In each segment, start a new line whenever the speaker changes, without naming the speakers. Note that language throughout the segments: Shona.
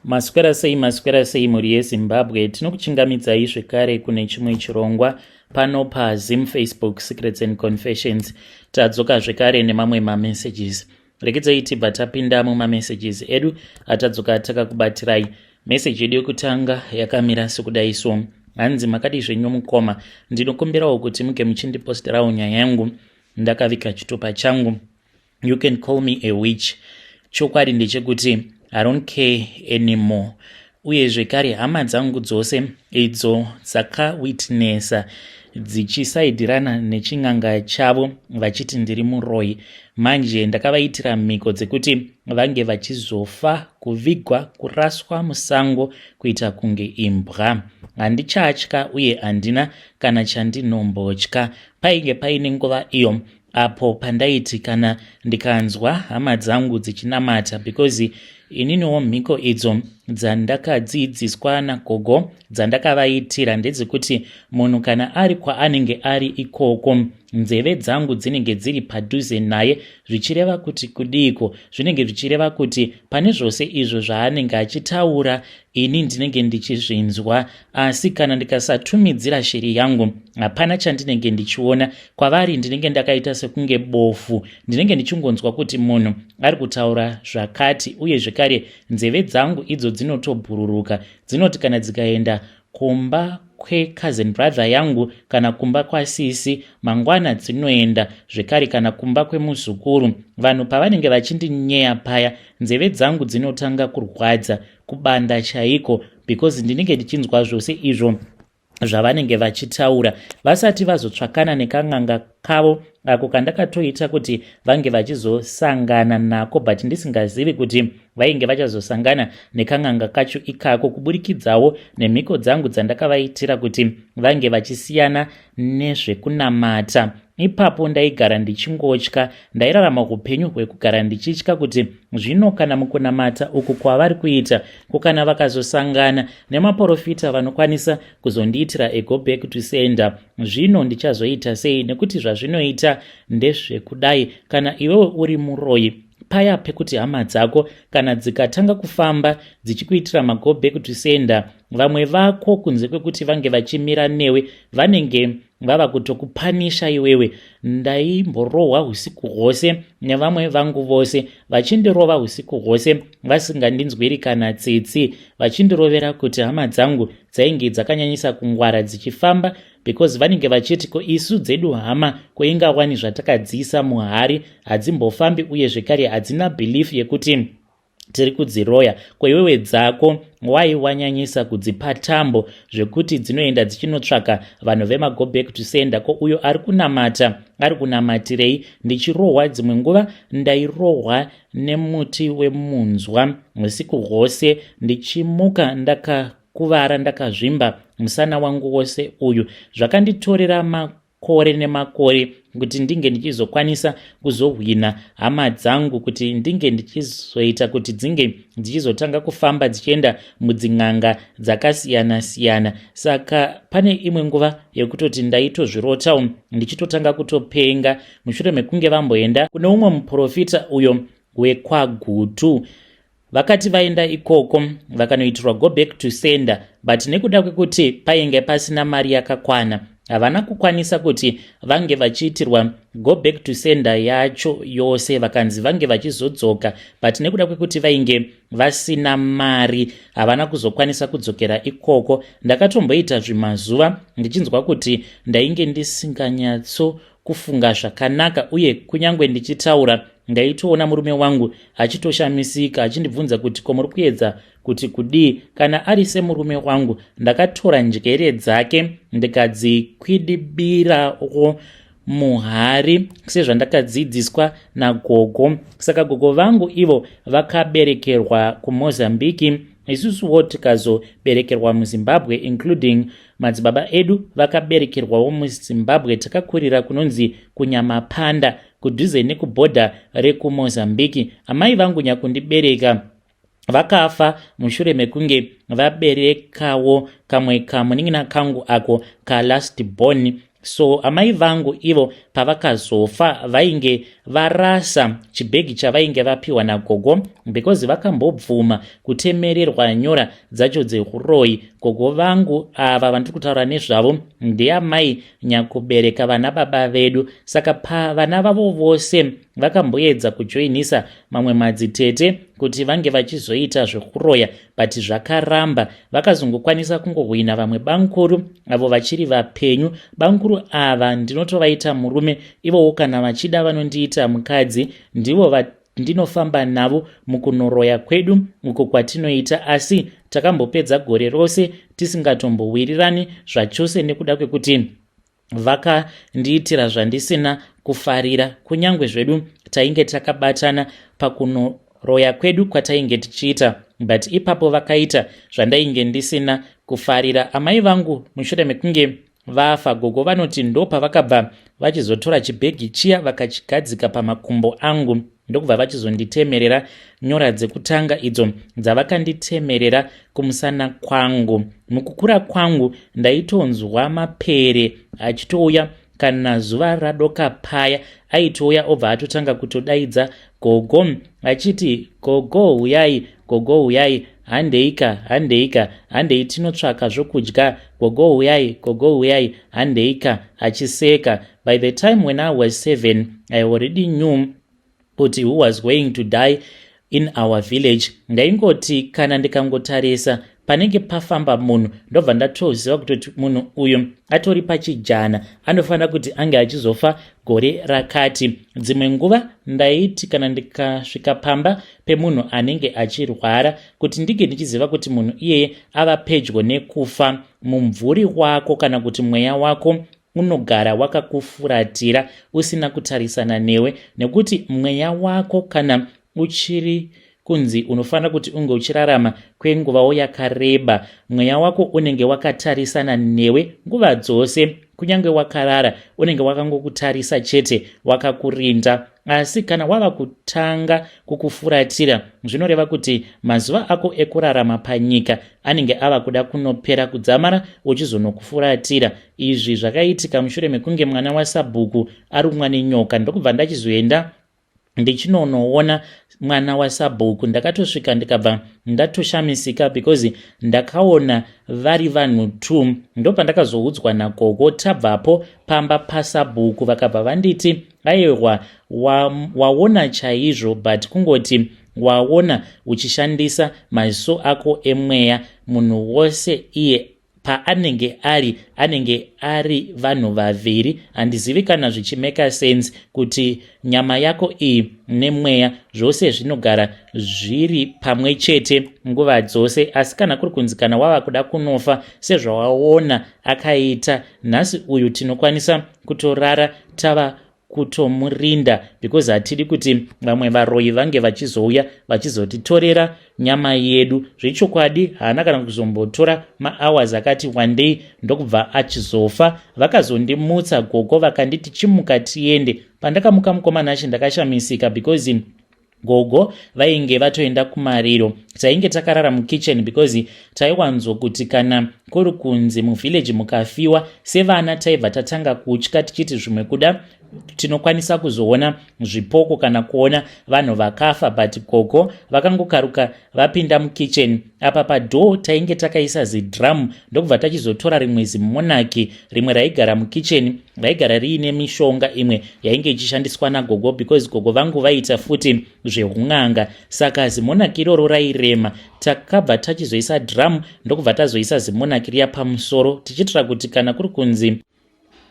Maswera sei, maswera sei mhuri yeZimbabwe. Tinokuchingamidzai zvekare kune chimwe chirongwa pano paZim Facebook Secrets and Confessions. Tadzoka zvekare nemamwe mamessages. Regedzai tibva tapinda mumamessages edu atadzoka takakubatirai. Message yedu yekutanga yakamira sekudai so. Hanzi makadii zvenyu mukoma, ndinokumbirawo kuti muge muchindiposterawo nyaya yangu ndakavika chitupa changu. You can call me a witch. Chokwadi ndechekuti I don't care anymore. Uye zvekare hama dzangu dzose idzo dzakawitnessa dzichisaidirana nechin'anga chavo vachiti ndiri muroyi, manje ndakavaitira mhiko dzekuti vange vachizofa, kuvigwa, kuraswa musango kuita kunge imbwa. Handichatya uye handina kana chandinombotya. Painge paine nguva iyo apo pandaiti kana ndikanzwa hama dzangu dzichinamata, because ininiwo mhiko idzo dzandakadzidziswa nagogo dzandakavaitira ndedzekuti munhu kana ari kwaanenge ari ikoko, nzeve dzangu dzinenge dziri padhuze naye. Zvichireva kuti kudiiko? Zvinenge zvichireva kuti pane zvose izvo zvaanenge achitaura, ini ndinenge ndichizvinzwa, asi kana ndikasatumidzira shiri yangu, hapana chandinenge ndichiona. Kwavari ndinenge ndakaita sekunge bofu. Ndinenge ndichingonzwa kuti munhu ari kutaura zvakati, uye zvekare nzeve dzangu idzo dzinotobhururuka. Dzinoti kana dzikaenda kumba kwecousin brother yangu kana kumba kwasisi, mangwana dzinoenda zvekare kana kumba kwemuzukuru. Vanhu pavanenge vachindinyeya paya, nzeve dzangu dzinotanga kurwadza, kubanda chaiko, because ndinenge ndichinzwa zvose izvo zvavanenge vachitaura. Vasati vazotsvakana nekan'anga kavo ako kandakatoita kuti vange vachizosangana nako, but ndisingazivi kuti vainge vachazosangana nekan'anga kacho ikako kuburikidzawo nemhiko dzangu dzandakavaitira kuti vange vachisiyana nezvekunamata. Ipapo ndaigara ndichingotya. Ndairarama upenyu hwekugara ndichitya kuti zvino kana mukunamata uku kwavari kuita, kukana vakazosangana nemaprofita vanokwanisa kuzondiitira a go back to sender, zvino ndichazoita sei? Nekuti zvazvinoita ndezvekudai, kana iwewe uri muroyi, paya pekuti hama dzako kana dzikatanga kufamba dzichikuitira mago back to sender, vamwe vako kunze kwekuti vange vachimira newe, vanenge vava kutokupanisha iwewe. Ndaimborohwa usiku hwose nevamwe vangu vose, vachindirova usiku hwose vasingandinzwiri kana tsitsi, vachindirovera kuti hama dzangu dzainge dzakanyanyisa kungwara dzichifamba, because vanenge vachiti, ko isu dzedu hama koingawani zvatakadziisa muhari hadzimbofambi, uye zvekare hadzina belief yekuti tiri kudziroya. Kweiwewe dzako wai wanyanyisa kudzipa tambo zvekuti dzinoenda dzichinotsvaka vanhu vemago back to sender? Ko uyo ari kunamata ari kunamatirei? Ndichirohwa, dzimwe nguva ndairohwa nemuti wemunzwa usiku hwose, ndichimuka ndakakuvara, ndakazvimba musana wangu wose uyu. Zvakanditorera makore nemakore kuti ndinge ndichizokwanisa kuzohwina hama dzangu, kuti ndinge ndichizoita kuti dzinge dzichizotanga kufamba dzichienda mudzin'anga dzakasiyana-siyana. Saka pane imwe nguva yekutoti ndaitozvirotawo ndichitotanga kutopenga mushure mekunge vamboenda kune umwe muprofita uyo wekwaGutu. Vakati vaenda ikoko vakanoitirwa go back to sender, but nekuda kwekuti painge pasina mari yakakwana, havana kukwanisa kuti vange vachiitirwa go back to sender yacho yose. Vakanzi vange vachizodzoka, but nekuda kwekuti vainge vasina mari, havana kuzokwanisa kudzokera ikoko. Ndakatomboita zvimazuva ndichinzwa kuti ndainge ndisinganyatso kufunga zvakanaka, uye kunyange ndichitaura ndaitoona murume wangu achitoshamisika achindibvunza kuti, ko muri kuedza kuti kudii? Kana ari semurume wangu, ndakatora njere dzake ndikadzikwidibirawo muhari sezvandakadzidziswa nagogo. Saka gogo vangu ivo vakaberekerwa kuMozambiki, isusuwo tikazoberekerwa muZimbabwe, including madzibaba edu vakaberekerwawo muZimbabwe. Takakurira kunonzi kuNyamapanda, kudhuze nekubhodha rekuMozambiki. Amai vangu nyakundibereka vakafa mushure mekunge vaberekawo kamwe kamunin'ina kangu ako kalast born. So amai vangu ivo pavakazofa vainge Varasa chibhegi chavainge vapiwa nagogo because vakambobvuma kutemererwa nyora dzacho dzehuroyi. Gogo vangu ava vandiri kutaura nezvavo ndeamai nyakubereka vana baba vedu, saka pavana vavo vose vakamboedza kujoinisa mamwe madzitete kuti vange vachizoita zvekuroya, but zvakaramba. Vakazongokwanisa kungohwina vamwe bankuru avo vachiri vapenyu. Bankuru ava ndinotovaita murume, ivowo kana vachida vanondiita mukadzi. Ndivo ndinofamba navo mukunoroya kwedu uko kwatinoita, asi takambopedza gore rose tisingatombowirirani zvachose nekuda kwekuti vakandiitira zvandisina kufarira, kunyange zvedu tainge takabatana pakunoroya kwedu kwatainge tichiita, but ipapo vakaita zvandainge ndisina kufarira. Amai vangu mushure mekunge vafa, gogo vanoti ndo pavakabva vachizotora chibhegi chiya, vakachigadzika pamakumbo angu, ndokubva vachizonditemerera nyora dzekutanga idzo dzavakanditemerera kumusana kwangu. Mukukura kwangu ndaitonzwa mapere achitouya kana zuva radoka paya, aitouya obva atotanga kutodaidza gogo achiti, "Gogo huyai, gogo huyai, handeika, handeika, handei tinotsvaka zvokudya. Gogo huyai, gogo huyai, handeika," achiseka. By the time when I was 7, I already knew kuti who was going to die in our village. Ndaingoti kana ndikangotarisa panenge pafamba munhu, ndobva ndatoziva kutoti munhu uyu atori pachijana, anofanira kuti ange achizofa gore rakati. Dzimwe nguva ndaiti kana ndikasvika pamba pemunhu anenge achirwara, kuti ndinge ndichiziva kuti munhu iyeye ava pedyo nekufa, mumvuri wako kana kuti mweya wako unogara wakakufuratira usina kutarisana newe, nekuti mweya wako kana uchiri kunzi unofanira kuti unge uchirarama kwenguvawo yakareba, mweya wako unenge wakatarisana newe nguva dzose. Kunyange wakarara, unenge wakangokutarisa chete, wakakurinda. Asi kana wava kutanga kukufuratira, zvinoreva kuti mazuva ako ekurarama panyika anenge ava kuda kunopera kudzamara uchizonokufuratira. Izvi zvakaitika mushure mekunge mwana wasabhuku arumwa nenyoka, ndokubva ndachizoenda ndichinonoona mwana wasabhuku. Ndakatosvika ndikabva ndatoshamisika because ndakaona vari vanhu t. Ndopandakazoudzwa nagogo tabvapo pamba pasabhuku, vakabva vanditi, "Aiwa, waona chaizvo, but kungoti waona uchishandisa maziso ako emweya. Munhu wose iye paanenge ari, anenge ari vanhu vaviri." Handizivi kana zvichimeka sense kuti nyama yako iyi nemweya zvose zvinogara zviri pamwe chete nguva dzose, asi kana kuri kunzi kana wava kuda kunofa, sezvawaona akaita nhasi uyu, tinokwanisa kutorara tava kutomurinda because hatidi kuti vamwe varoyi vange vachizouya vachizotitorera nyama yedu. Zvechokwadi haana kana kuzombotora mahours akati wandei, ndokubva achizofa. Vakazondimutsa gogo, vakanditi, "Chimuka tiende." Pandakamuka, mukoma Nashe, ndakashamisika because gogo vainge vatoenda kumariro. Tainge takarara mukitchen because taiwanzokuti kana kuri kunzi muvillage mukafiwa, sevana taibva tatanga kutya tichiti zvimwe kuda tinokwanisa kuzoona zvipoko kana kuona vanhu vakafa. But gogo vakangokaruka vapinda mukitchen. Apa padoor tainge takaisa zidrum, ndokubva tachizotora rimwe zimonaki rimwe raigara mukitchen, raigara riine mishonga imwe yainge ichishandiswa nagogo, because gogo vangu vaita futi zveun'anga. Saka zimonaki iroro rairema. Takabva tachizoisa drum, ndokubva tazoisa zimonaki riya pamusoro, tichiitira kuti kana kuri kunzi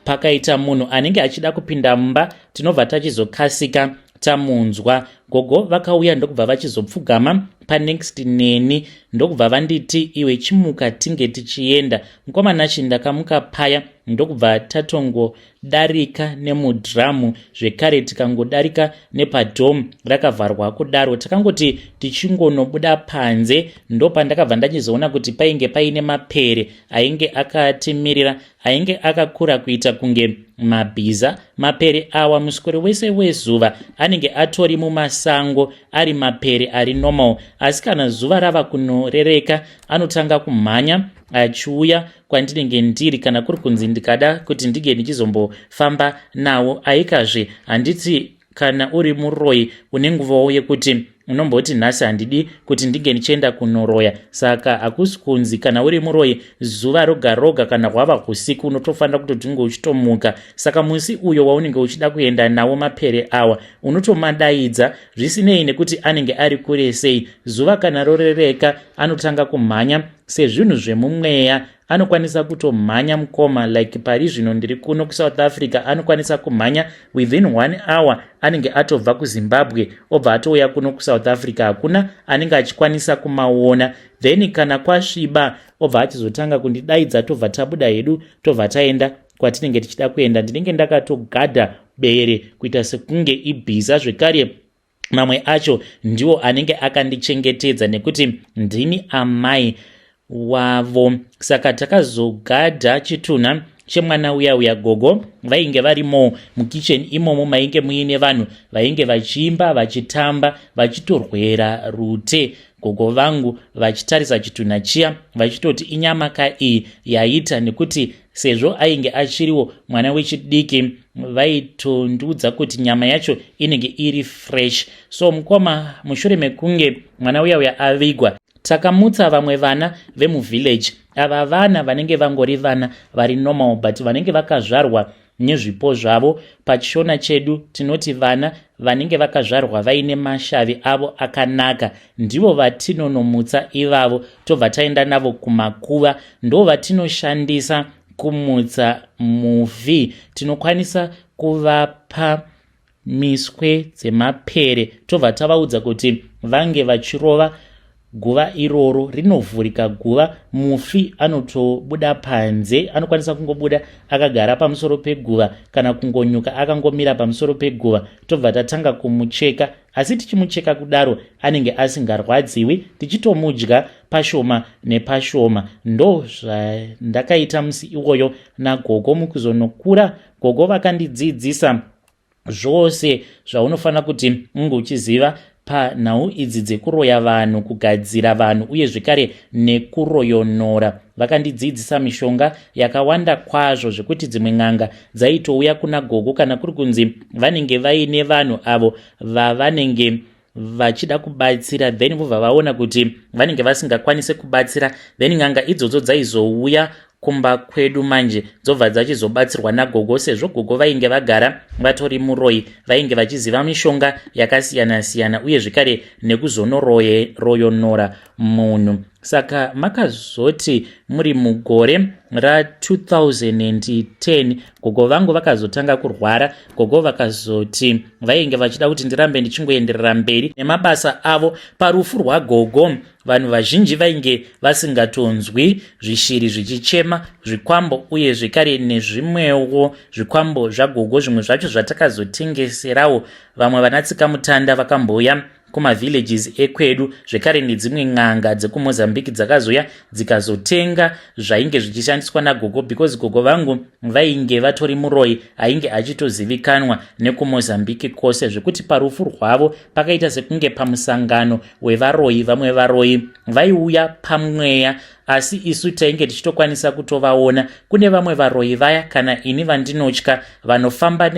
pakaita munhu anenge achida kupinda mumba, tinobva tachizokasika tamunzwa. Gogo vakauya, ndokubva vachizopfugama panext neni, ndokubva vanditi, "Iwe, chimuka tinge tichienda." Mukoma Nashe, ndakamuka paya, ndokubva tatongodarika nemudhiramu zvekare, tikangodarika nepadoor rakavharwa kudaro. Takangoti tichingonobuda panze, ndopandakabva ndachizoona kuti painge paine mapere ainge akatimirira, ainge akakura kuita kunge mabhiza. Mapere awa muswero wese wezuva anenge atori mumasango, ari mapere ari normal, asi kana zuva rava kunorereka, anotanga kumhanya achiuya kwandinenge ndiri kana kuri kunzi ndikada kuti ndinge ndichizombofamba nawo. Aikazve handiti. Kana uri muroyi, une nguvawo yekuti unomboti, "Nhasi handidi kuti ndinge ndichienda kunoroya." Saka hakusi kunzi kana uri muroyi zuva roga roga kana hwava usiku unotofanira kutoti unge uchitomuka. Saka musi uyo waunenge uchida kuenda nawo mapere awa, unotomadaidza, zvisinei nekuti anenge ari kure sei. Zuva kana rorereka, anotanga kumhanya sezvinhu zvemumweya. Anokwanisa kutomhanya, mukoma. Like pari zvino ndiri kuno kuSouth Africa, anokwanisa kumhanya within one hour, anenge atobva kuZimbabwe, obva atouya kuno kuSouth Africa. Hakuna anenge achikwanisa kumaona. Then kana kwasviba, obva achizotanga kundidaidza, tobva tabuda hedu, tobva taenda kwatinenge tichida kuenda. Ndinenge ndakatogadha bere kuita sekunge ibhiza. Zvekare mamwe acho ndiwo anenge akandichengetedza nekuti ndini amai wavo. Saka takazogadha chitunha chemwana uya uya. Gogo vainge varimo mukicheni imomo, mainge muine vanhu vainge vachiimba, vachitamba, vachitorwera rute. Gogo vangu vachitarisa chitunha chiya, vachitoti inyama ka iyi yaita, nekuti sezvo ainge achiriwo mwana wechidiki, vaitondiudza kuti nyama yacho inenge iri fresh. So mukoma, mushure mekunge mwana uya uya avigwa, takamutsa vamwe vana vemuvillage. Ava vana vanenge vangori vana vari normal, but vanenge vakazvarwa nezvipo zvavo. Pachishona chedu tinoti vana vanenge vakazvarwa vaine mashavi avo akanaka. Ndivo vatinonomutsa ivavo, tobva taenda navo kumakuva. Ndo vatinoshandisa kumutsa mufi. Tinokwanisa kuvapa miswe dzemapere, tobva tavaudza kuti vange vachirova guva iroro. Rinovhurika guva, mufi anotobuda panze. Anokwanisa kungobuda akagara pamusoro peguva kana kungonyuka akangomira pamusoro peguva. Tobva tatanga kumucheka, asi tichimucheka kudaro anenge asingarwadziwi, tichitomudya pashoma nepashoma. Ndo zvandakaita musi iwoyo nagogo. Mukuzonokura, gogo vakandidzidzisa zvose zvaunofanira kuti unge uchiziva panhau idzi dzekuroya vanhu, kugadzira vanhu, uye zvekare nekuroyonora. Vakandidzidzisa mishonga yakawanda kwazvo, zvekuti dzimwe n'anga dzaitouya kuna gogo kana kuri kunzi vanenge vaine vanhu avo vavanenge vachida kubatsira, then vobva vaona kuti vanenge vasingakwanisi kubatsira, then n'anga idzodzo dzaizouya kumba kwedu manje, dzobva dzachizobatsirwa nagogo, sezvo gogo vainge vagara vatori muroyi, vainge vachiziva mishonga yakasiyana-siyana, uye zvekare nekuzonoroyonora munhu. Saka makazoti muri mugore ra2010, gogo vangu vakazotanga kurwara. Gogo vakazoti vainge vachida kuti ndirambe ndichingoenderera mberi nemabasa avo. Parufu rwagogo, vanhu vazhinji vainge vasingatonzwi zvishiri zvichichema, zvikwambo, uye zvekare nezvimwewo zvikwambo zvagogo. Zvimwe zvacho zvatakazotengeserawo vamwe vanatsikamutanda vakambouya kumavillages ekwedu, zvekare nedzimwe n'anga dzekuMozambique dzakazoya dzikazotenga zvainge zvichishandiswa nagogo, because gogo vangu vainge vatori muroyi ainge achitozivikanwa nekuMozambique kwose, zvekuti parufu rwavo pakaita sekunge pamusangano wevaroyi. Vamwe varoyi vaiuya pamweya, asi isu tainge tichitokwanisa kutovaona. Kune vamwe varoyi vaya, kana ini vandinotya, vanofamba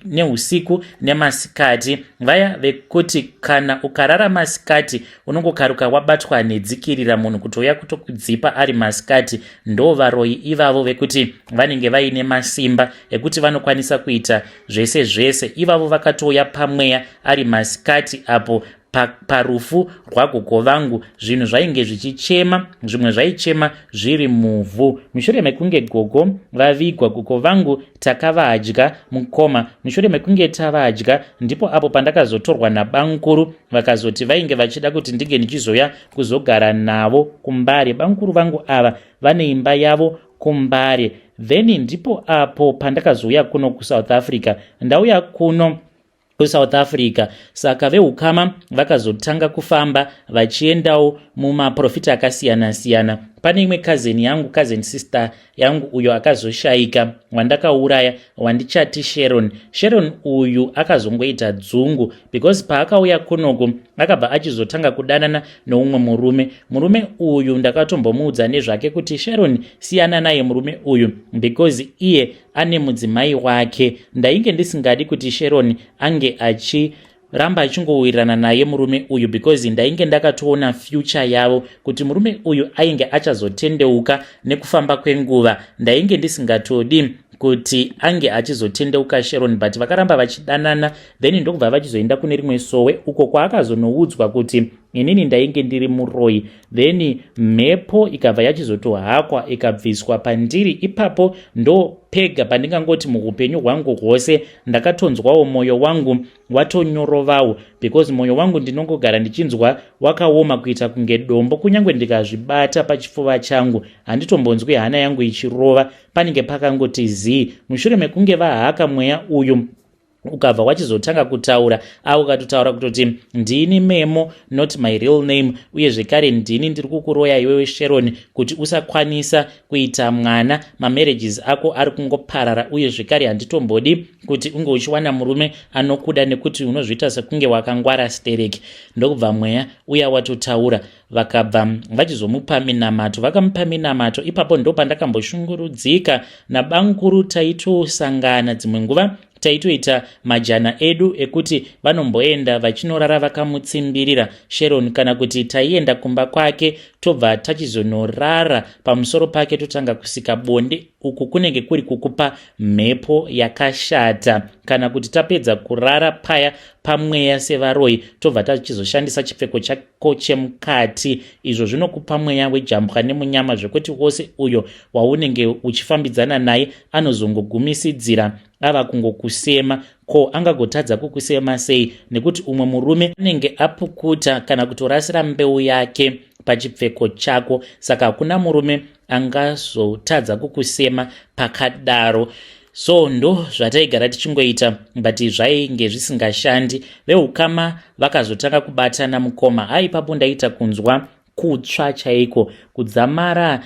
neusiku nemasikati, vaya vekuti kana ukarara masikati unongokaruka wabatwa nedzikirira, munhu kutouya kutokudzipa ari masikati. Ndo varoyi ivavo vekuti vanenge vaine masimba ekuti vanokwanisa kuita zvese zvese. Ivavo vakatouya pamweya ari masikati apo parufu rwagogo vangu. Zvinhu zvainge zvichichema, zvimwe zvaichema zviri muvhu. Mushure mekunge gogo vavigwa, gogo vangu takavadya, mukoma. Mushure mekunge tavadya, ndipo apo pandakazotorwa nabamukuru. Vakazoti vainge vachida kuti ndinge ndichizoya kuzogara navo kuMbare. Bamukuru vangu ava vane imba yavo kuMbare. Then ndipo apo pandakazouya kuno kuSouth Africa. Ndauya kuno kuSouth Africa, saka veukama vakazotanga kufamba vachiendawo mumaprofita akasiyana-siyana. Pane imwe cousin yangu, cousin sister yangu, uyo akazoshaika, wandakauraya, wandichati Sharon. Sharon uyu akazongoita dzungu because paakauya kunoku akabva achizotanga kudanana neumwe murume. Murume uyu ndakatombomuudza nezvake kuti, "Sharon, siyana naye murume uyu because iye ane mudzimai wake." Ndainge ndisingadi kuti Sharon ange achi ramba achingowirirana naye murume uyu because ndainge ndakatoona future yavo kuti murume uyu ainge achazotendeuka nekufamba kwenguva. Ndainge ndisingatodi kuti ange achizotendeuka Sharon, but vakaramba vachidanana. Then ndokubva vachizoenda kune rimwe sowe uko kwaakazonoudzwa kuti inini ndainge ndiri muroi. Then mhepo ikabva yachizotohakwa, ikabviswa pandiri. Ipapo ndo pega pandingangoti muupenyu hwangu hwose ndakatonzwawo mwoyo wangu watonyorovawo, because mwoyo wangu ndinongogara ndichinzwa wakaoma kuita kunge dombo. Kunyange ndikazvibata pachipfuva changu, handitombonzwi hana yangu ichirova, panenge pakangoti zii. Mushure mekunge vahaka mweya uyu, ukabva wachizotanga kutaura, a ukatotaura kutoti, "Ndini Memo, not my real name, uye zvekare ndini ndiri kukuroya iwewe Sharon kuti usakwanisa kuita mwana. Mamarriages ako ari kungoparara, uye zvekare handitombodi kuti unge uchiwana murume anokuda nekuti unozviita sekunge wakangwara stereki." Ndokubva mweya uya watotaura. Vakabva vachizomupa minamato, vakamupa minamato. Ipapo ndo pandakamboshungurudzika nabamukuru. Taitosangana dzimwe nguva, taitoita majana edu ekuti vanomboenda vachinorara vakamutsimbirira Sharon, kana kuti taienda kumba kwake, tobva tachizonorara pamusoro pake, totanga kusika bonde. Uku kunenge kuri kukupa mhepo yakashata. Kana kuti tapedza kurara paya pamweya sevaroi, tobva tachizoshandisa chipfeko chako chemukati. Izvo zvinokupa mweya wejambwa nemunyama, zvekuti wose uyo waunenge uchifambidzana naye anozongogumisidzira ava kungokusema. Ko angagotadza kukusema sei, nekuti umwe murume anenge apukuta kana kutorasira mbeu yake pachipfeko chako? Saka hakuna murume angazotadza kukusema pakadaro. So ndo zvataigara tichingoita, but zvainge zvisingashandi. Veukama vakazotanga kubatana, mukoma. Aipapo ndaita kunzwa kutsva chaiko kudzamara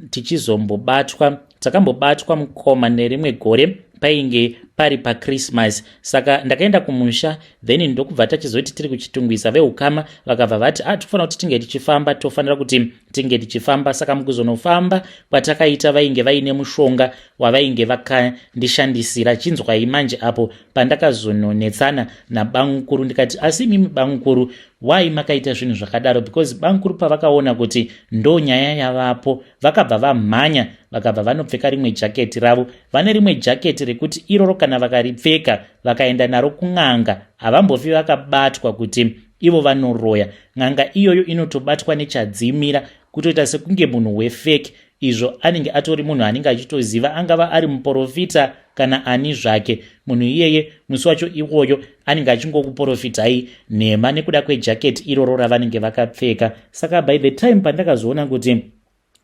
tichizombobatwa. Takambobatwa, mukoma, nerimwe gore painge pari paChristmas. Saka ndakaenda kumusha, then ndokubva tachizoti tiri kuChitungwiza, veukama vakabva vati, "A ah, tofanira kuti tinge tichifamba, tofanira kuti tinge tichifamba." Saka mukuzonofamba kwatakaita, vainge vaine mushonga wavainge vakandishandisira. Chinzwai manje, apo pandakazononetsana nabamukuru, ndikati, "Asi imimi bamukuru, wai makaita zvinhu zvakadaro?" Because bamukuru pavakaona kuti ndo nyaya yavapo, vakabva vamhanya, vakabva vanopfeka rimwe jaketi ravo. Vane rimwe jaketi rekuti iroro kana vakaripfeka, vakaenda naro kun'anga, havambofi vakabatwa kuti ivo vanoroya. N'anga iyoyo inotobatwa nechadzimira, kutoita sekunge munhu wefake, izvo anenge atori munhu anenge achitoziva, angava ari muprofita kana ani zvake. Munhu iyeye musi wacho iwoyo anenge achingokuprofitai nhema nekuda kwejaketi iroro ravanenge vakapfeka. Saka by the time pandakazoona kuti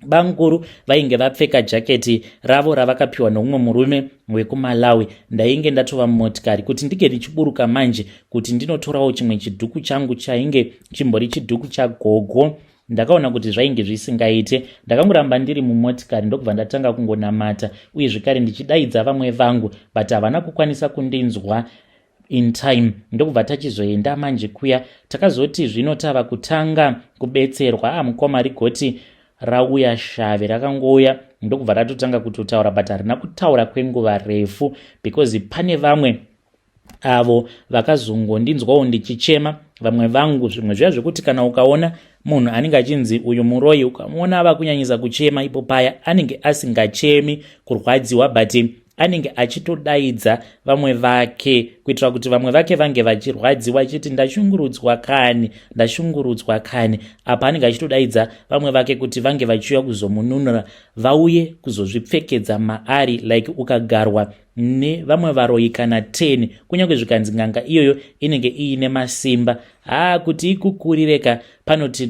bamukuru vainge vapfeka jaketi ravo ravakapiwa noumwe murume wekuMalawi, ndainge ndatova mumotikari kuti ndinge ndichiburuka manje kuti ndinotorawo chimwe chidhuku changu chainge chimbori chidhuku chagogo. Ndakaona kuti zvainge zvisingaite. Ndakangoramba ndiri mumotikari, ndokubva ndatanga kungonamata, uye zvekare ndichidaidza vamwe vangu, but havana kukwanisa kundinzwa in time. Ndokubva tachizoenda manje kuya. Takazoti zvino tava kutanga kubetserwa, amukoma, rigoti rauya shave. Rakangouya, ndokubva ratotanga kutotaura, but harina kutaura kwenguva refu because pane vamwe avo vakazongondinzwawo ndichichema, vamwe vangu. Zvimwe zviya zvekuti kana ukaona munhu anenge achinzi uyu muroi, ukamuona ava kunyanyisa kuchema ipo paya, anenge asingachemi kurwadziwa, but anenge achitodaidza vamwe vake kuitira kuti vamwe vake vange vachirwadziwa, achiti, "Ndashungurudzwa kani, ndashungurudzwa kani." Apa anenge achitodaidza vamwe vake kuti vange vachiuya kuzomununura, vauye kuzozvipfekedza maari. Like ukagarwa nevamwe varoyi kana 10, kunyange zvikanzi ng'anga iyoyo inenge iine masimba, Haa, kuti ikukurire ka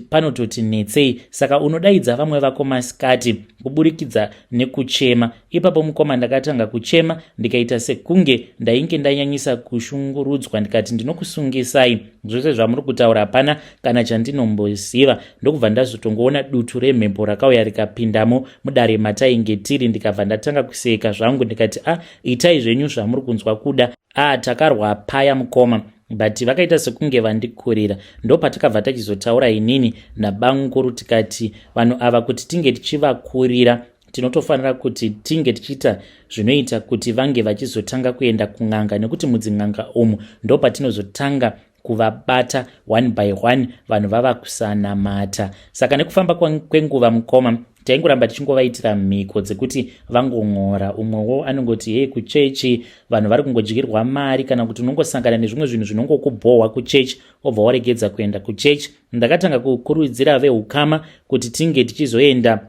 panototi netsei. Saka unodaidza vamwe vako masikati kuburikidza nekuchema. Ipapo mukoma, ndakatanga kuchema, ndikaita sekunge ndainge ndanyanyisa kushungurudzwa. Ndikati, "Ndinokusungisai, zvose zvamuri kutaura hapana kana chandinomboziva." Ndokubva ndazotongoona dutu remhepo rakauya rikapindamo mudare matainge tiri. Ndikabva ndatanga kuseka zvangu, ndikati, "A, itai zvenyu zvamuri kunzwa kuda." A, takarwa paya mukoma, but vakaita sekunge vandikurira. Ndopatakabva tachizotaura inini nabanguru, tikati vanhu ava kuti tinge tichivakurira, tinotofanira kuti tinge tichiita zvinoita kuti vange vachizotanga kuenda kun'anga, nekuti mudzin'anga umu ndopatinozotanga kuvabata one by one, vanhu vava kusanamata. Saka nekufamba kwenguva mukoma, taingoramba tichingovaitira mhiko dzekuti vangong'ora. Umwewo anongoti, "Hei, kuchechi vanhu vari kungodyirwa mari," kana kuti unongosangana nezvimwe zvinhu zvinongokubhohwa kuchechi, obva waregedza kuenda kuchechi. Ndakatanga kukurudzira veukama kuti tinge tichizoenda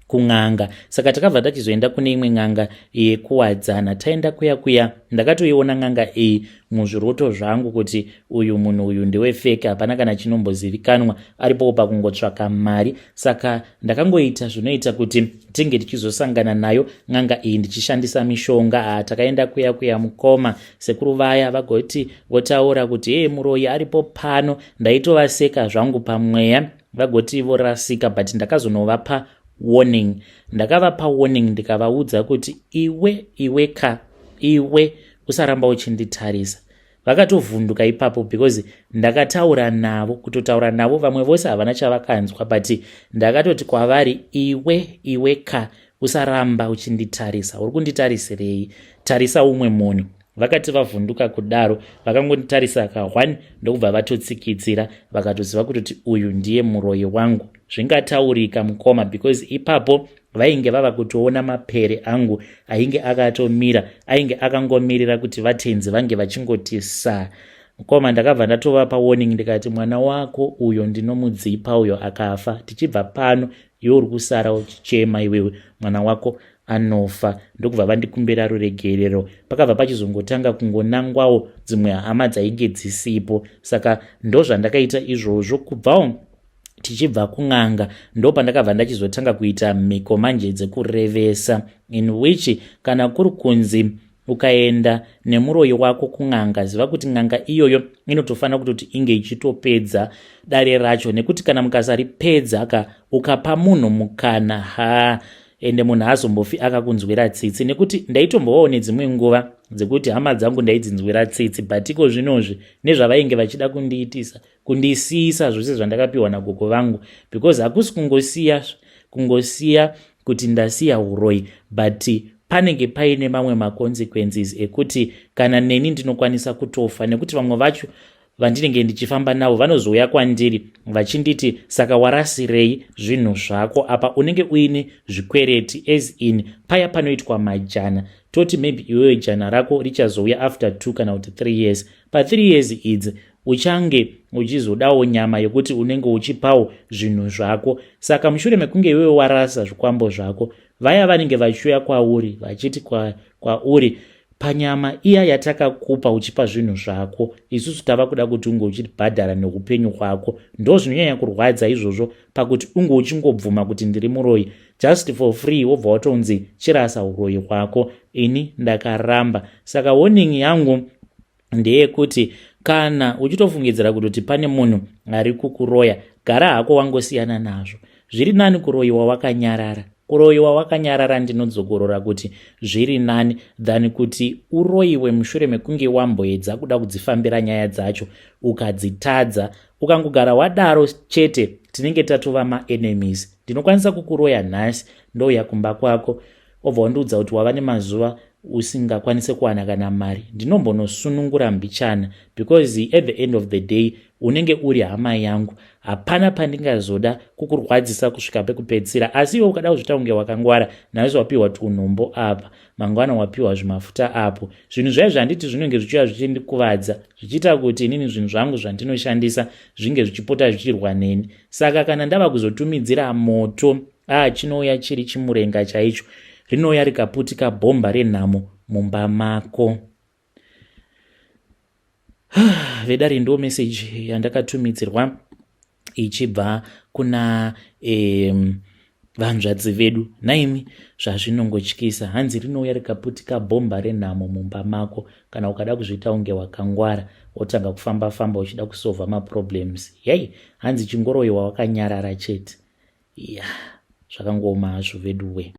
kun'anga. Saka takabva tachizoenda kune imwe n'anga yekuwadzana. Taenda kuya kuya, ndakatoiona n'anga iyi muzviroto zvangu kuti uyu munhu uyu ndewefake, hapana kana chinombozivikanwa, aripowo pakungotsvaka mari. Saka ndakangoita zvinoita kuti tinge tichizosangana nayo n'anga iyi ndichishandisa mishonga. Takaenda kuya kuya mukoma, sekuru vaya vagoti votaura kuti, "Hei, muroyi aripo pano." Ndaitovaseka zvangu pamweya, vagoti vorasika, but ndakazonovapa warning. Ndakavapa warning, ndikavaudza kuti, "Iwe, iwe ka, iwe, usaramba uchinditarisa." Vakatovhunduka ipapo because ndakataura navo, kutotaura navo vamwe vose havana chavakanzwa, but ndakatoti kwavari, "Iwe, iwe ka, usaramba uchinditarisa. Uri kunditarisirei? Tarisa umwe munhu." Vakati vavhunduka kudaro, vakangonditarisa ka1, ndokubva vatotsikitsira, vakatoziva kutoti uyu ndiye muroyi wangu. Zvingataurika mukoma, because ipapo vainge vava kutoona mapere angu ainge akatomira, ainge akangomirira kuti vatenzi vange vachingoti sa. Mukoma, ndakabva ndatovapa warning, ndikati, "Mwana wako uyo ndinomudzipa uyo, akafa tichibva pano, iwe uri kusara uchichema iwewe, mwana wako anofa." Ndokubva vandikumbira ruregerero. Pakabva pachizongotanga kungonangwawo dzimwe hama dzainge dzisipo. Saka ndozvandakaita izvozvo. Kubvawo tichibva kun'anga, ndo pandakabva ndachizotanga kuita mhiko manje dzekurevesa, in which kana kuri kunzi ukaenda nemuroyi wako kun'anga, ziva kuti n'anga iyoyo inotofanira kutoti inge ichitopedza dare racho, nekuti kana mukasaripedza ka, ukapa munhu mukana, ha, ende munhu haazombofi akakunzwira tsitsi. Nekuti ndaitombovawo nedzimwe nguva dzekuti hama dzangu ndaidzinzwira tsitsi, but iko zvinozvi nezvavainge vachida kundiitisa, kundisiyisa zvose zvandakapiwa nagogo vangu, because hakusi kungosiya kungosiya kuti ndasiya uroyi, but panenge paine mamwe maconsequences ekuti kana neni ndinokwanisa kutofa, nekuti vamwe vacho vandinenge ndichifamba navo vanozouya kwandiri vachinditi, "Saka warasirei zvinhu zvako?" Apa unenge uine zvikwereti, as in paya panoitwa majana, toti maybe iwewe jana rako richazouya after 2 kana kuti 3 years. Pa3 years idzi uchange uchizodawo nyama yekuti unenge uchipawo zvinhu zvako. Saka mushure mekunge iwewe warasa zvikwambo zvako, vaya vanenge vachiuya kwauri vachiti kwauri, "Panyama iya yatakakupa uchipa zvinhu zvako, isusu tava kuda kuti unge uchibhadhara neupenyu hwako." Ndo zvinonyanya kurwadza izvozvo, pakuti unge uchingobvuma kuti ndiri muroyi just for free, wobva watonzi chirasa uroyi hwako. Ini ndakaramba. Saka warning yangu ndeyekuti kana uchitofungidzira kutoti pane munhu ari kukuroya, gara hako wangosiyana nazvo. Zviri nani kuroyiwa wakanyarara. Kuroyiwa wakanyarara, ndinodzokorora kuti zviri nani than kuti uroyiwe mushure mekunge wamboedza kuda kudzifambira nyaya dzacho ukadzitadza. Ukangogara wadaro chete, tinenge tatova maenemies. Ndinokwanisa kukuroya nhasi, ndouya kumba kwako, obva wandiudza kuti wava nemazuva usingakwanisi kuwana kana mari. Ndinombonosunungura mbichana, because at the end of the day unenge uri hama yangu, hapana pandingazoda kukurwadzisa kusvika pekupedzisira. Asi iwe ukada kuzviita kunge wakangwara, nhasi wapiwa tunhombo apa, mangwana wapiwa zvimafuta apo, zvinhu zvai zvanditi zvinenge zvichiuya zvichindikuvadza, zvichiita kuti inini zvinhu zvangu zvandinoshandisa zvinge zvichipota zvichirwa neni. Saka kana ndava kuzotumidzira moto, a, chinouya chiri chimurenga chaicho, rinouya rikaputika bhomba renhamo mumba mako. Vedare, ndo meseji yandakatumidzirwa ichibva kuna vanzvadzi vedu. Naimi, zvazvinongotyisa. Hanzi rinouya rikaputika bhomba renhamo mumba mako kana ukada kuzviita unge wakangwara, wotanga kufamba famba uchida kusolva maproblems. Yei, hanzi chingoroyiwa wakanyarara chete. Ya, zvakangooma hazvo veduwe.